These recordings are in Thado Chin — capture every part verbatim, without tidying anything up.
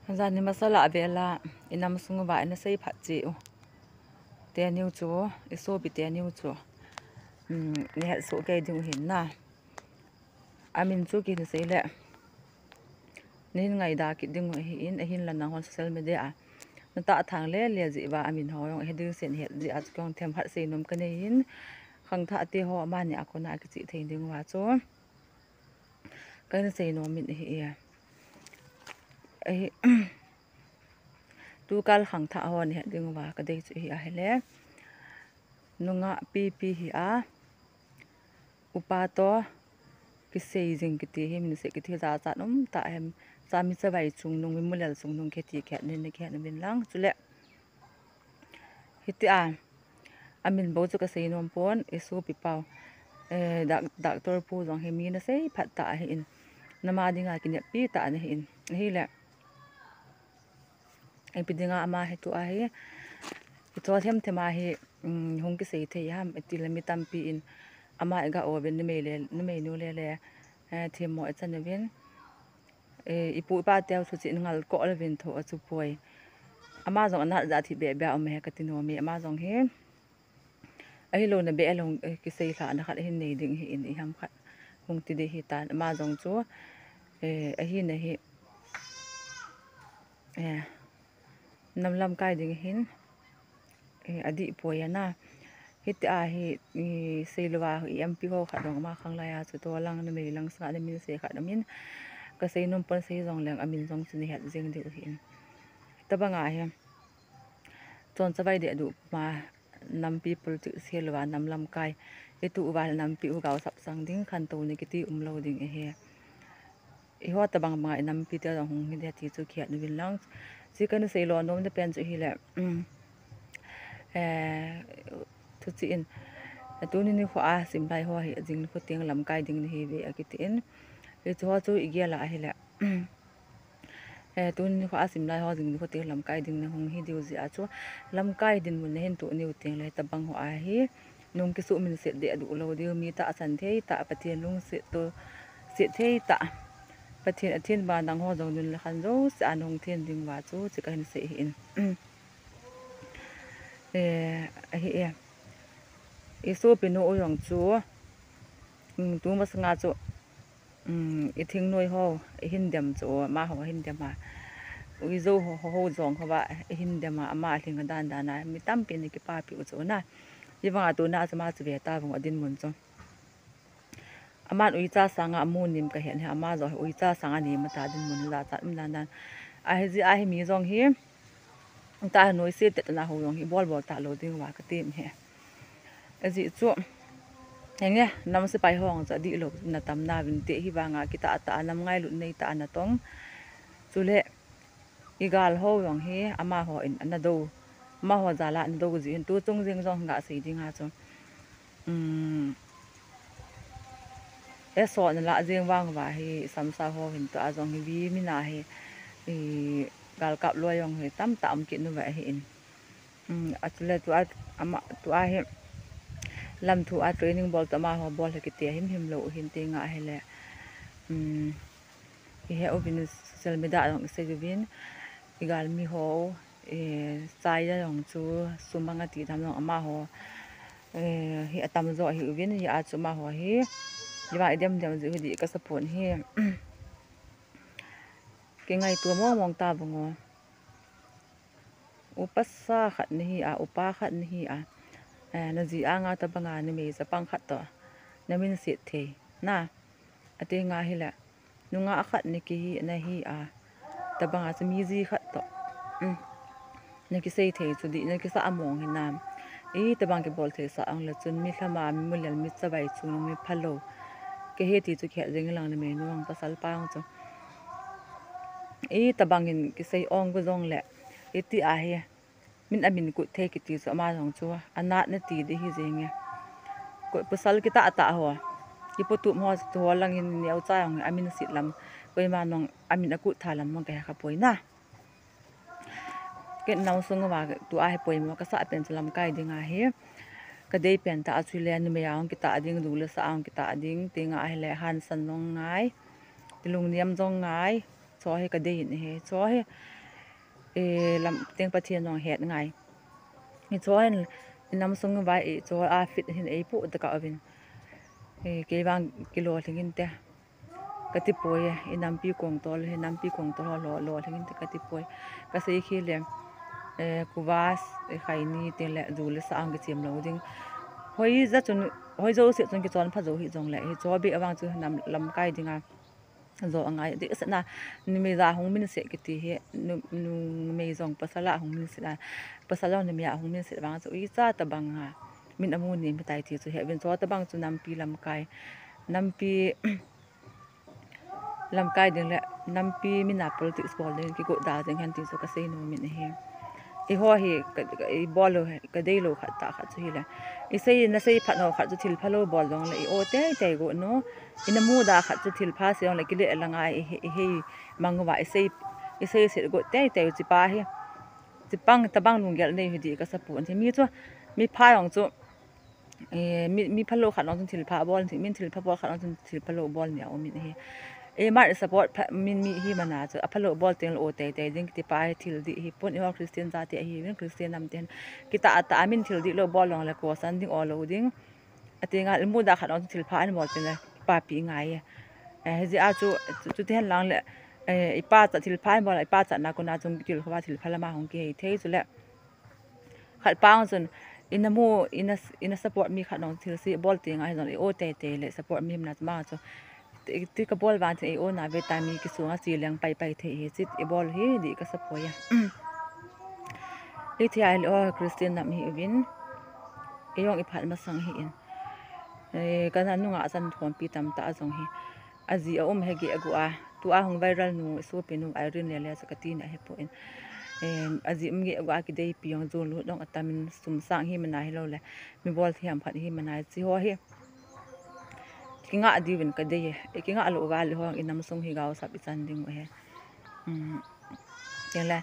Jani masala vela inam sung uva ina sei phat cheh u teni u chu, isopi teni u chu, um, ni het soh kei ding u hin na. Amin chu kini sei le, nin ngaida kit ding u ahin, ahinla nang hon social media a natah thang le le jeh uva amin ho jong ahe ding sen het jeh a chu kong them khat sei nom kanei in, khangthah te ho amani a kona kichih thei ding uva chu kahin sei nom in ahi e. Ahi, tukal khangthah ho ni het ding uva kadei chu ahi ahile, nungah pipi hi a, upa to kisei jing kiti hi, min sei kiti hi jachat um tah hem, cha mi chavai chungnung, mi mulel chungnung kiti khet nin, khet nin lang. Chule hitia amin bou chu kasei nom pon, isopi pau, eh, doc-, doctor pu jong hi mi nasei phat tah ahin, nama dinga kineppi tah ana hin, ahile ipi dinga ama hi tua hi, hicho them them a hi, um, hung kisei thei ham, itile mi tampi in ama iga o uvin, numei le, numeinu le le, eh, themmo ichan uvin, eh, ipu ipa teu chu chu ingal ko uvin tho a chu poi. Ama jong anat ja thi be be a um e kati nom e, ama jong hi ahilou na be along, eh, kisei lhah na khat ahin nei ding hi in, iham khat hung ti ding hitan, ama jong chu, eh, ahina hi, eh, nam lamkai ding hin, eh, adih poi ana. Hitia hi, i, sei louva hi M P ho khat jong ama khanglai a chu tolang numei lang sanga namin sei khat amin kasei nom pon, sei jong leng amin jong chu ni het jing diu hin. Tabanga hi chon chavai deh duh ma nampi politics hi louva, nam lamkai itu uva nampi u gaosap sang ding, khantou ni kiti umlou ding ahi. Iho tabang banga inampi te jong hung hi ding ti chu kihet uvin lang. Chi kana sei lo nom na pen chu hile, um, eh, thuchi in, tuni nikho a simlai ho hi jing nikho teng lamkai ding nahi uve akiti in. Hichu ho chu igel a ahile, eh, tuni nikho a simlai ho jing nikho teng lamkai ding nahung hi diu jeh a chu, lamkai dinmun nahin toh niu tengle tabang ho a hi nung kisuh minset deh duh lou diu, mi tahsan thei tah, Pathen lungset toh set thei tah, Pathen athen banga nangho jong nun le khan jouse a nahung then ding uva chu, chu kahin sei ahin. Eh, ahi e. Isopinu u jong chu, um, tumasanga chu, um, ithingnoi ho ihin dem chu, amaho ahin dem a, uijo ho, ho, ho jong houva ihin dem a, ama lhing adan dan a mi tampi in akipapi u chu na. Hivanga tuna chu ama chu ve tauvin adinmun chu, aman uicha sanga amu nem kahet hi, ama jong hi uicha sanga nem ata dinmun jachat um dan dan. Ahijeh a hi mi jong hi, tah noise tet na ho jong hi bol bol talou ding uva katem hi. Ajeh chu, henge, nam sepai ho jong chu adihlou na tam nauvinte, hivanga kitah tah a nam ngailut nei tah a natong. Chule igal ho jong hi amaho in ana do, amaho jal a ana do jeh hin tu chung jeng jong gasei dinga chu, um, eso na lah jeng vang uva hi samsa ho hin tua jong hi vi mina hi, i, galkap loi jong hi tamtah um kit nauva ahin. Um, achule tua, ama, tua hi lamthu a training bol toh amaho bol hi kiti himhim lou hin tenga ahile, um, ihe uvin social media jong isei uvin, igalmi ho, eh, chai a jong chu sum anga ti dam jong amaho, eh, hi atamjo ahi uvin, hia chu amaho hi, hiva idem dem jeh u hi dih kasa pon hi. Kingaito mong mong tauvin o. Upasa khat nahi a, upa khat nahi a, eh, naji anga tabanga numei chapang khat toh namin set thei na, atenga hile, nungah khat nakihi nahi a, tabanga chu mi ji khat toh, um, nakisei thei chu dih nakisah mong hinam? Itabang kibol thei sah jongle chun mi lhama, mi mulel, mi chavai chungnung, mi phalou kahi ti chu kihet jeng lang, numeinu jong pasalpa jong chu itabang in kisei ong go jongle, itia hi min amin kut thei kiti chu ama jong chu anatna ti ding hi jenge. Koi pasal kitah tah ho, kiputup ho, chu ho lang hin neocha jong amin set lam, koima jong amin akut tha lam jong kahe kha poi na. Ken nam sung uva tua hi poimo kasah pen chu lamkai dinga hi kadei pen tah a, chule numei a jong kitah ding, du le sa a jong kitah ding, tenga ahile hansan jong ngai, lungnem jong ngai, chu hi kadei in ahi. Chu hi eh, lam teng Pathen jong het ngai. Hicho hin, inam sung uva hicho a fit hin eipoh tokah uvin. Eh, kei vang kilolhing inte. Kati poi e, inampi kongtol, inampi kongtol ho lo, lolhing inte kati poi. Kasei khel le, eh, kuvas, eh, khaini teng le, ju le sa ang kichem lou ding. Hoija chun, hoijouse chun kichon pha jou hih jongle, hicho beh vang chu nam lamkai dinga jo angai. Dehset na, numei ja hung minset kiti hi, nu, numei jong pasal a hung minset a, pasal jong numei a hung minset vang chu uicha tobang a min amu nem hitai ti chu he uvin, cho tobang chu nampi lamkai, nampi lamkai ding le nampi mina politics bol ding kigot da ding hen ti chu kasei nom in ahi. Eiho hi ka, ka, ibol lou, kadei lou khat tah khat chu hile, isei, nasei phat ho khat chu thil phalou bol jongle i-o teitei got nu, ina muda khat chu thil pha sei jongle kile la ngai, i, i hei mang uva isei, isei set got teitei u, chi pa hi, chi pang tobang lunggel nei hi di kasa pon ahi. Mi chu, mi pha jong chu, eh, mi, mi phalou khat jong chun thil pha bol, min thil pha bol khat jong chun thil phalou bol nia um in ahi. Eiman support pha, min mi hi mana chu, aphalou bol teng le o teitei ding kiti pa hi thil dih hi pon, eiho Christian jati ahi uvin, Christian nam ten. Kitah tah a min thil dih lou bol jongle kosan ding, o lou ding. Ati ngal, imuda khat jong chun thil pha in bol teng le papi ngai e. Eh, hijeh a chu, chu, chuti hen lang le, eh, ipachat thil pha in bol, ipachat na kona chung kitilkhou va thil pha lama hung kihei thei chule. Khat pa jong chun, ina mu, ina, ina support mi khat jong thil sei bol teng ahi jong, i-o teitei le support mi hina chu ma chu. Ti, ti kabol vang chun i-o na ve ta mi kisunga chi leng pai pai thei hi, chit ibol hi di kasa poi a. Hiti ahile o Christian nam hi uvin, i jong iphat masang hi in. Eh, kana nunga chan thompi tamtah jong hi. Aji aum he geh agu a. Tua hung viral nu, isopi nu, Irene Lele chu kati na hi pon. Eh, aji um geh agu a kideipi jong jun lut jong atam in sum sang hi mana hilou le. Mi bol thiam phat hi mana chi ho hi. Kinga diuvin kadei e. Kinga lou uva le hong inam sung hi gaosap ichan ding u ahi. Um, teng le,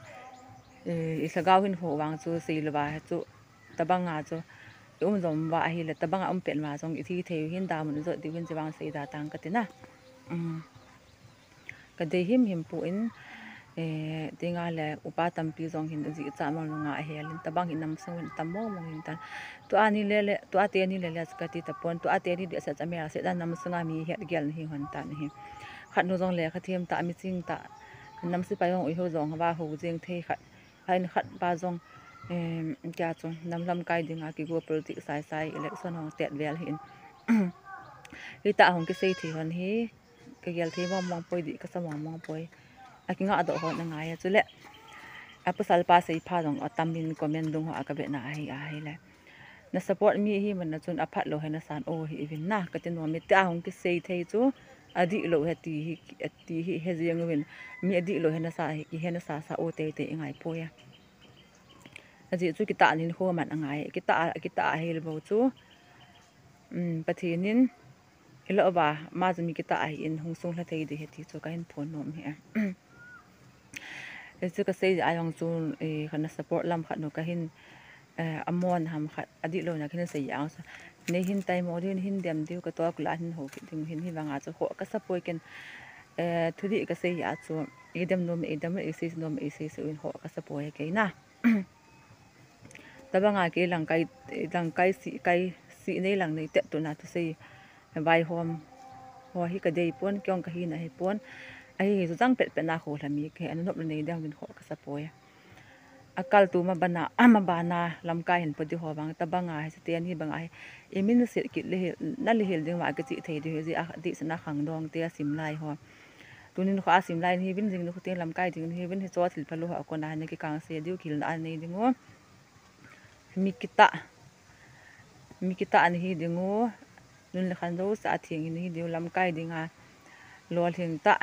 eh, ilhagao hinkho vang chu sei lou va chu tobang a chu i um jom uva ahile tobang a um pet uva jong ithi thei u hin damun ijot diu hin chi vang sei da tang kati na. Um, kadei himhim pon, eh, teng le upa tampi jong hin ajichat mong lunga ahel in tobang inam sung in tam mong mong hin tan. Tua ni le le, tua teni le le chu kati tapon, tua teni dehset a mel set a nam sunga mi het gel na hi hon tan ahi. Khat nu jong lekha them tah, miching tah, nam sepai jong uiho jong hava ho jeng thei khat. Ahin khat pa jong, em, tia chu nam lamkai dinga kigo politics sai sai election hung tet vel hi in. Hitah hung kisei thei hon hi, kagel thei mong mong poi di, kasa mong mong poi. Akinga doh hon angai a chule. Apasal pa seipha jong atam in comment dung ho a kavet na ahi, ahile. Na support mi hi mana chun aphat lou he nasan o hi uvin na, kati nom e, tia hung kisei thei chu, adih lou he ti hi, ti hi he jeng uvin, mi adih lou he nasa hi, kihe nasa sa o teitei ingai poi a. Ajeh chu kitah nin kho man angai, kitah, kitah ahile bou chu, um, Pathen in, ilou uva, ama chu mi kitah ahi in, hung sung lha thei di he ti chu kahin phon nom hi a. Hichu kasei jeh a jong chu, eh, kana support lam khat nu kahin, eh, amon ham khat, adih louna kahin sei jeh a jong chu. Nei hin taimo diu, nei hin dem diu, katoh kula hin ho kit ding hin, hivanga chu ho kasa poi ken, eh, thudih kasei jeh a chu, idem nom, idem, isei nom, isei sei uvin ho kasa poi kei na. Tobanga kei langkai, langkai si, kai si nei lang nei tet tuna thusei. Vaihom ho hi kadei pon, kei jong kahina hi pon. Ahi hi chu chang pet pet na kho lha mi kahi, anop le nei ding uvin kho kasa poi. Akaltou ma bana, ama bana lamkai hin podi ho vang, tobanga hi, site ni banga hi. Imin set kit le hi, nalihil ding uva kichih thei ding hi, ji a dihsah na khangdong te asim lai ho. Tunin kho asim lai ni hi vin jing ni kho te lamkai ding ni hi vin hi cho thil phalou ho kona hi na kikang se diu kihilna anei ding u. Mi kitah, mi kitah ana hi ding u, nun le khan jouse a theng ana hi ding u, lamkai dinga lolhing tah,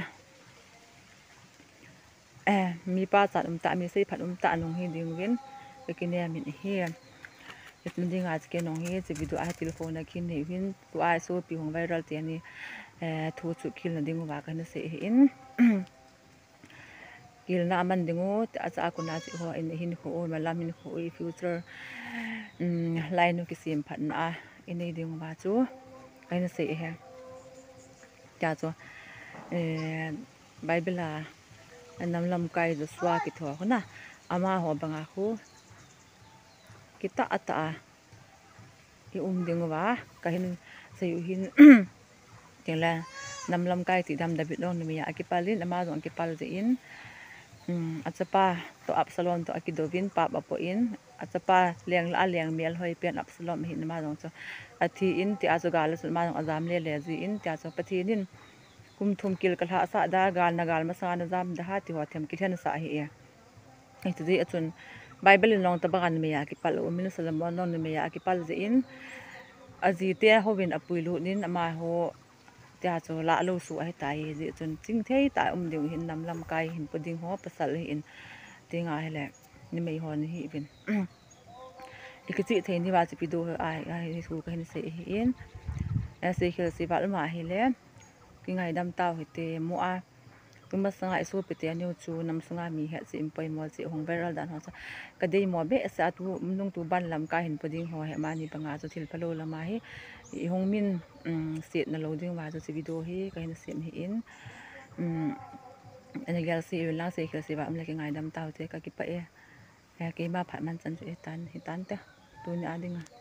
eh, mi pachat um tah, mi seiphat um tah nung hi ding uvin, kakinem in ahi. Hiche dinga chu kei nung hi, hiche video a hi telephone a khin hi uvin, tua sopi hung viral teni, eh, thu chu kihilna ding uva kana sei ahi in. Kihilna aman ding u, tia chu a kona chu ho in hinkho u, malam hinkho u, future, um, lai nu kisem phatna a, inei ding uva chu, kahin sei ahi. Tia chu, eh, Bible a, nam lamkai Joshua kitho hon a, amaho banga khu kitah a tah a i um ding uva kahin sei u hin, tingle, nam lamkai tidam David jong numei a akipal in, ama jong akipal jeh in, um, achapa toh Absalom toh akidouvin, pap apoh in, achapa leng lah a leng melhoi pen Absalom ahin, ama jong chu athi in, tia chu gal a chun ama jong ajam lele jin, tia chu Pathen in kum thum kel kalhahsah da, gal na gal masanga najam da ha, tiho themkhat kilhensah ahi e. Hiti jeh a chun Bible in jong tobang a numei a kipal aumin, Solomon jong numei a akipal jeh in, ajite houvin apuilut in, amaho tia chu lahlou soh ahitai, hijeh chun chingthei tah a um ding u hin, nam lamkai hinpo ding ho pasal ahin, tinga hile numei ho nahiuvin. Ikichih thei nauva chu video ahi, ahi thu kahin sei ahin. Seikhel seival um ahile kingaidam tau hite, mo a, tumasanga isopite niu chu nam sunga mi hetchet in poimo cheh hung viral dan ho chu kadeimo behseh a, tu nung tu ban lamkai hinpo ding ho hi, amani banga chu thil phalou lama hi ihung min, um, setna lou ding uva chu hiche video hi kahin sem ahin. Um, ana gel seh uvin lang, seikhel seival um le kingaidam tau hite, kakipah e. Eh, keima phat man chan chu hitan, hitante. Tuni a dinga.